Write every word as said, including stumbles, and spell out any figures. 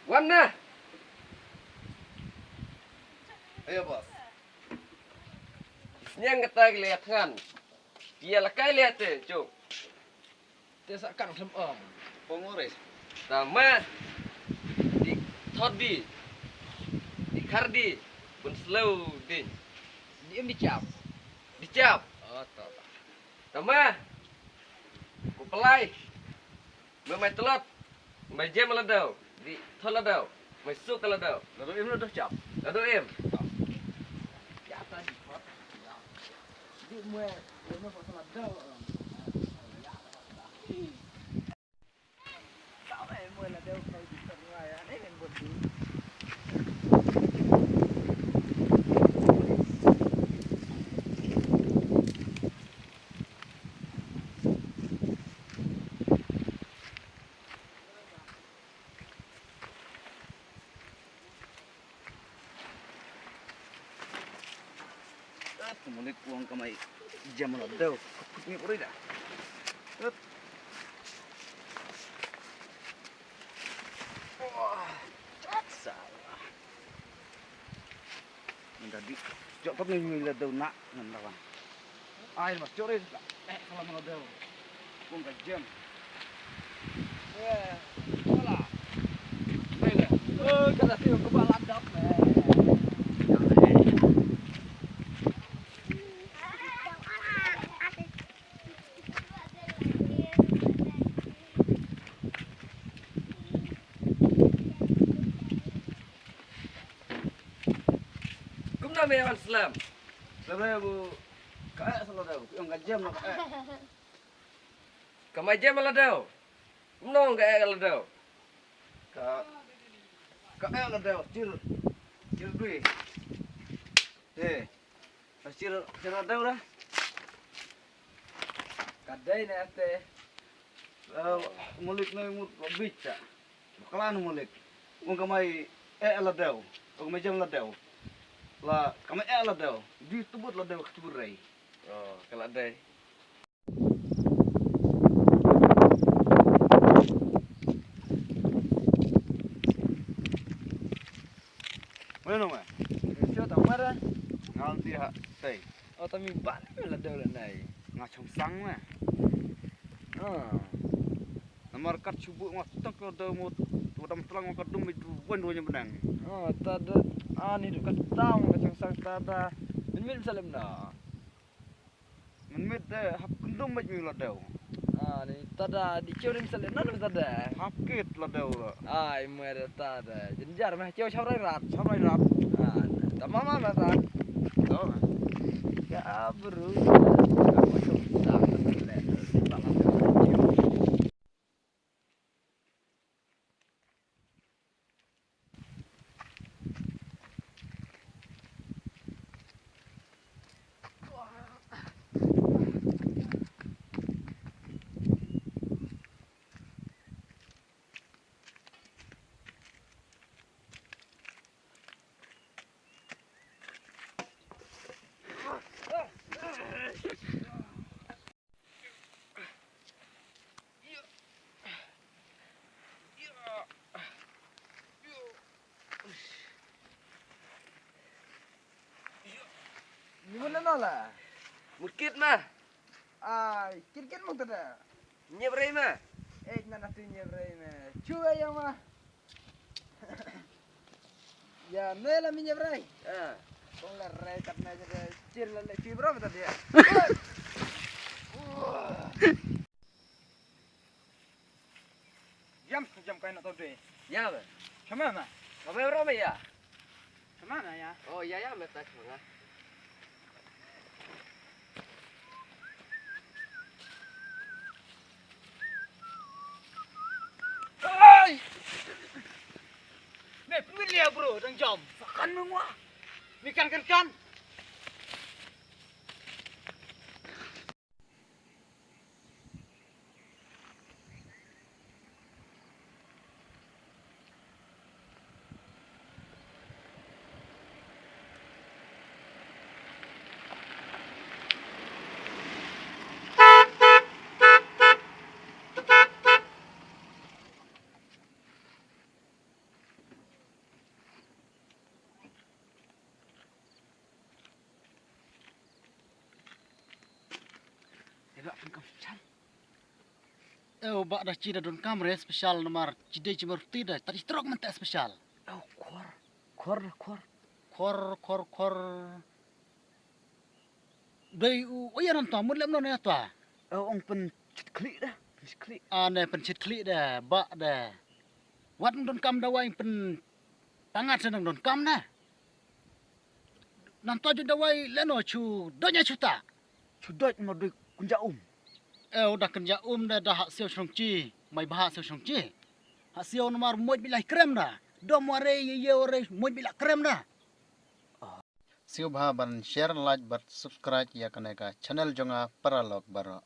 Wan na. Ayo, boss. Sniang kata ki leh thngan. Pia lakai leh te, cuk. Te sa kang thlem ong. Pongore. Tama. Di thot di. Di khar di. Bun slow di. Di em di chap. Di chap. Oh, to. Tama. Ku pelai. Me mai telot. Mai jem la dau. Di thot la dau. Mai suk la dau. La dau em la dau chap. La dau em. Ya ta di thot. Di mwe, mwe ko la dau. Kat, mulik uang kamai jam la dau. Kut ni uri dah. Kat. Wah, kat salah. Ngan da di, jok pat ngi la dau nak ngan da wan. Ai mas jok ri la. Eh, salah ma la dau. Bung ka jem. Eh, salah. Mai la. Eh, ka la tiu ka ba la dap. Eh. Kumno me wan slem? Slem me bu ka eh sa la dau, ong ka jem la ka eh. Ka mai jem la dau. Kumno ka eh la dau? Ka, ka eh la dau, chir, chir dui. Te, ka chir, chir la dau da. Ka dei ne te. Eh, mulik ne mut bit ta. Bakla nu mulik. Ung kamai eh la deu. Ung kamai jem la deu. La kamai eh la deu. Di tubut la deu ka tubut rei. Oh, ka la dei. Mano ma? Sio ta mara. Ngal di ha tei. Oh, tami ban la deu la nai. Nga chong sang ma. Ah. Namar kat shubu nga tang ko da mo tu dam tlang ka dum mi du wan du nyam benang. Oh, ta da ani du ka tang ka chang sang ta da. Min min salem na. Min mit de hap kundum mit mi la deu. Ah, ni ta da di cheu rim salem na ta da. Hap kit la deu la. Ai, mwe da ta da. Jenjar meh cheu chau rai rat. Chau rai rat. Ah, ta mama ma ta. Oh. Ya, bro. Ni muna no la? Mut kit ma. Ai, kit kit mut da. Nyep rei ma. Eh, na na tu nyep rei ma. Chu ya ma. Ya, ne la mi nyep rei. Ah. Kong la rei kat na je chir la le chi bro ta dia. Jam, jam kai na to de. Ya ba. Sama ma. Sama bro ma ya. Sama ma ya. Oh ya ya me ta chunga. Ai! Me pemilia bro dang jam. Kan mengwa. Mi kan kan kan. Ew, ba da chi da donkam re special namar chi dei chi marti da, ta chi trok mynta special. Ew, khor, khor, khor. Khor, khor, khor. Dei u, u ïa nan ta, mut lem non ïa ta. Ew, ong pynchit khlieh da, pynchit khlieh. A ne pynchit khlieh da, ba da. Wat donkam dawai pyn tangat sa nang donkam na. Nan ta ju dawai leno chu doi nya chu ta. Chu doi ma doi kunja um. Ew, da kunja um da, da ha siaw shrong chi, mai ba ha siaw shrong chi. Ha siaw namar moj bila krem da. Dom ware ye ye ware moj bila krem da. Sngewbha ban share, like bad subscribe ïa kane ka channel jong nga paralok baroh.